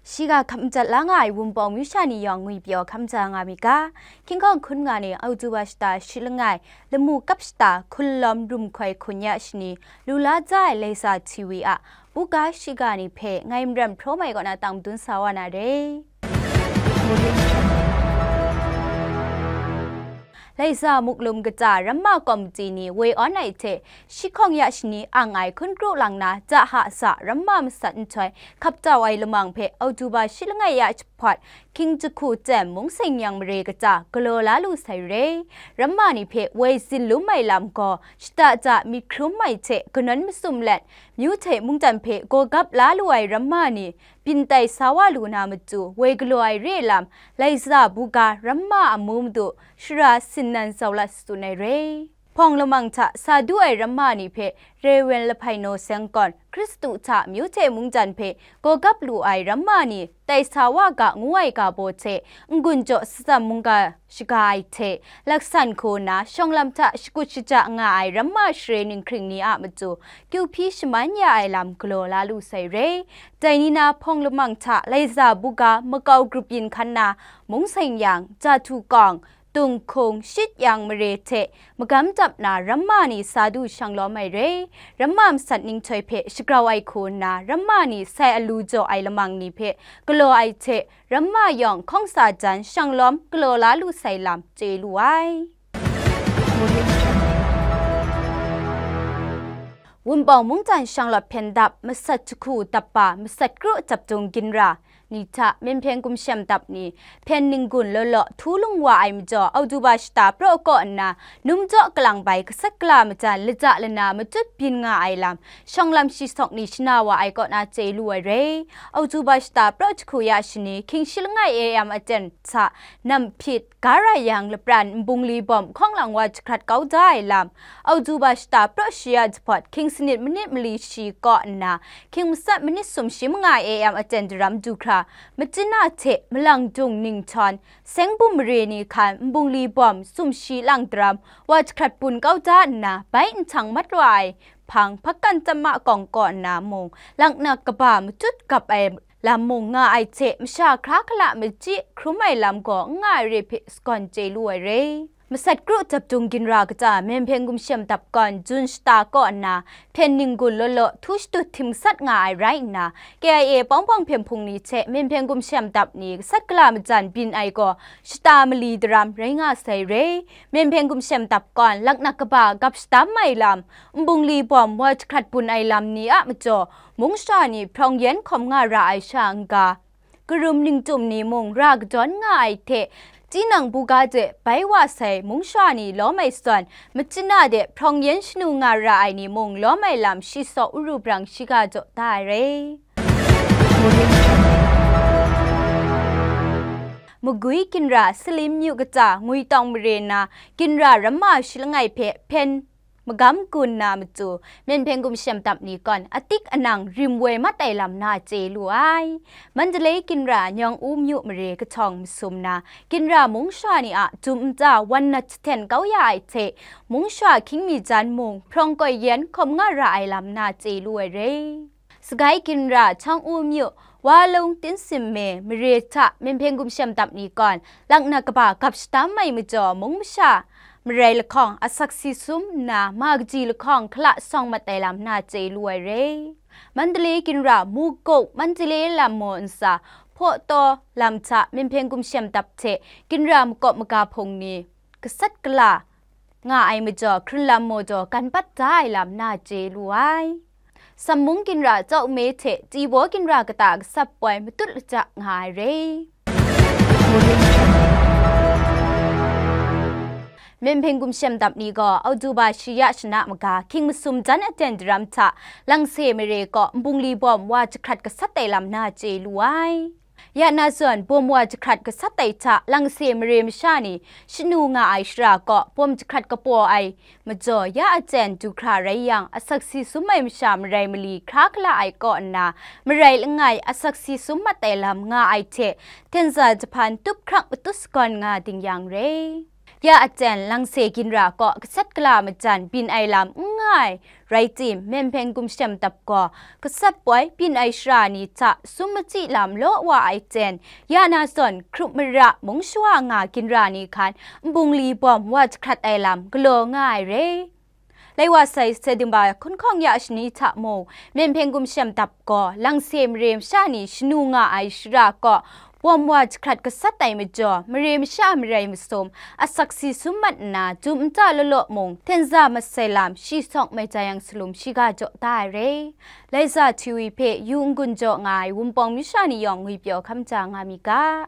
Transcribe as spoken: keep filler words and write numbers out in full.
Shiga hkap madat la nga ai Wunpawng myu sha ni yawng ngwi pyaw hkap maja nga mi ga, King Kong hkun nga ni Oktoba shata shi langai, lamu kap shata, hkun lawm rum hkoi hkun ya shani, lu la ja ai Laisa T V a, buga shiga ni hpe ngai Maram Hpraw Mai kaw na tang madun sa wa na re. Laisa Muklum kaja ramma kawmti ni woi awn ai hte, shi hkawng ya shani ang ai hkun kru lang na, ja ha sa ramma masat nhtoi hkap tau ai lamang hpe Oktoba shi langai ya jahpawt, King Jahku Tem Mung Seng Yang mare kaja galaw la lu sai re. Ramma ni hpe woi tsin lum ai lam gaw, shata ja myit hkrum ai hte kanawn masum let, myu hte mungdan hpe gawgap la lu ai ramma ni, byin tai sa wa lu na matu, woi galaw ai re lam, Laisa buga ramma amu madu, shara sinnan zau lat tsun ai re. Hpawng lamang hta sa du ai ramma ni hpe, Reverend Lahpai Naw Seng gaw, Hkristu hta myu hte mungdan hpe gawgap lu ai ramma ni, tai sa wa ga ngu ai ga baw hte, n-gun jaw satsam mungga shaga ai hte, laksan hku nna shawng lam hta shakut shaja nga ai ramma share ninghkring ni a matu, kyu hpyi shaman ya ai lam galaw la lu sai re. Dai ni na hpawng lamang hta Laisa buga makau grup yin hkan na, Mung Seng Yang, Jahtu Kawng, Tung Hkung, Shit Yang mare hte magam dap na ramma ni sa du shang lawm ai re. Ramma masat ninghtoi hpe shagrau ai hku nna, ramma ni sai alu jaw ai lamang ni hpe galaw ai hte, ramma yawng hkawng sa jan shang lawm galaw la lu sai lam chye lu ai. Wunpawng mungdan shanglawt hpyen dap, masat jahku dap ba, masat kru dap dung ginra ni hta, Myen Hpyen Gumshem Dap ni, hpyen ning-gun law law htu lung wa ai majaw, Oktoba shata praw kaw nna, num jaw kalang bai gasat gala majan laja lana matut byin nga ai lam, shawng lam shi sawk ni shana wa ai kaw na chye lu ai re. Oktoba shata praw jahku ya shani, hkying shi langai A M aten hta, Namphit, Gara Yang lapran nbungli bawm hkawng lang wa jahkrat kau da ai lam, Oktoba shata praw shi ya jahpawt, hkying sanit manit mali shi kaw nna, hkying matsat manit sum shi manga A M aten daram du hkra, Machyin a hte Malang Dung Ninghtawng, Seng Bum mare ni hkan nbungli bawm sum shi lang daram wa jahkrat bun kau da nna, bai nhtang mat wa ai hpang, Hpakan Tam a kawng kaw nna mung, laknak kaba matut gap ai lam mung nga ai hte, masha hkra hkala machyi hkrum ai lam gaw n nga ai re hpe sagawn chye lu ai re. Masat kru dap dung ginra kaja Myen Hpyen Gumshem Dap gaw, Jun shata kaw nna, hpyen ning-gun law law htu shadut htim gasat nga ai rai nna, K I A pawng pawng hpyen hpung ni hte Myen Hpyen Gumshem Dap ni gasat gala majan byin ai gaw, shata mali daram rai nga sai re. Myen Hpyen Gumshem Dap gaw, laknak kaba gap shadam ai lam, nbungli bawm wa jahkrat bun ai lam ni a majaw, mung sha ni hprawng yan hkawm nga ra ai sha n-ga, karum ningtum ni mung ra kadawn nga ai hte, tinang buga de bai wa sai mung sha ni lawm ai zawn, Machyin a de hprawng yan shanu nga ra ai ni mung lawm ai lam shi sawk uru brang shiga jaw da ai re. Magwi ginra Salim myu kaja Ngwitawng mare na ginra ramma shi langai hpe hpyen magam gun na matu, Myen Hpyen Gumshem Dap ni gaw, atik anang rim woi mat ai lam na chye lu ai. Mandalay ginra Nyawng-u myu mare kahtawng masum na, ginra mung sha ni a dum nta wan nat jahten kau ya ai hte, mung sha hkying mi jan mung hprawng koi yan hkawm nga ra ai lam na chye lu ai re. Sagai ginra Chang-u myu, Walung Tinsim Me mare hta Myen Hpyen Gumshem Dap ni gaw, laknak kaba gap shadam ai majaw, mung masha marai lahkawng asak si sum nna, ma kaji lahkawng hkala sawng mat ai lam na chye lu ai re. Mandalay ginra Mukuk, Mandalay lam maw ntsa, Hpawtaw lam hta Myen Hpyen Gumshem Dap hte ginra makawp maga hpung ni gasat gala nga ai majaw, hkrun lam maw daw gan bat da ai lam na chye lu ai. Sammung ginra Chau Me hte Tibaw ginra kata gasat poi matut laja nga ai re. Myen Hpyen Gumshem Dap ni gaw Oktoba shi ya shana maga hkying masum jan aten daram hta Langse mare kaw nbungli bawm wa jahkrat gasat ai lam na chye lu ai. Ya na zawn, bawm wa jahkrat gasat ai hta Langse mare masha ni shanu nga ai shara kaw bawm jahkrat kapaw ai majaw, ya aten du hkra rai yang, asak si sum ai masha marai mali hkra hkala ai kaw nna, marai langai asak si sum mat ai lam nga ai hte, tenza jahpan tup hkrak matut sagawn nga ding yang re. Ya aten langse ginra kaw gasat gala majan byin ai lam n nga ai rai tim, Myenhpeng Gumshem Dap gaw gasat poi byin ai shara ni hta sum machyi lam law wa ai ten, ya na zawn hkrup mara mung shawa nga ginra ni hkan nbungli bawm wa jahkrat ai lam galaw nga ai re. Lai wa sai, Sedumba hkunhkawng ya shani hta mung, Myenhpeng Gumshem Dap gaw langse mare masha ni shanu nga ai shara kaw bawm wa jahkrat gasat ai majaw, mare masha marai masum, asak si sum mat nna, dum nta law law mung, tenza masai lam shi sawng mai jayang salum shiga jaw da ai re. Laiza Hti Wi hpe yu n-gun jaw nga ai Wunpawng masha ni yawng ngwipyaw hkam ja nga mi ga.